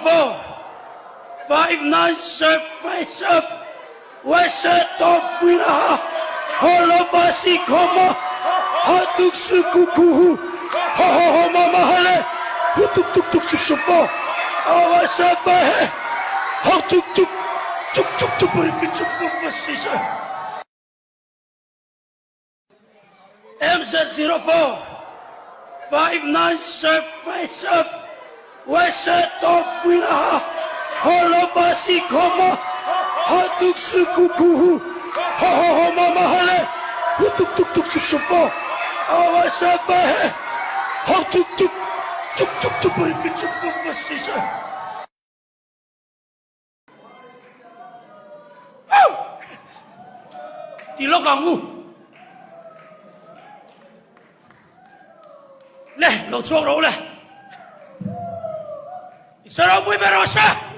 04 5975 Wesetopuilaha Holobasikoma Hatuksukukuhu Hohohomamahale Hutuktuktuksuksumpo Awasabahe Hoktuktuk Tuktuktukpurikitsukpupasisa MZ04 5975 Wesetopuilaha Holobasikoma Hatuksukukuhu Hohohomamahale Hutuktuktuksuksumpo Awasabahe Hoktuktuk Tuktuktukpurikitsukpupasisa Ti lawk ang u. Le, lo chhuak rawh u le. I saropui ber rawh se.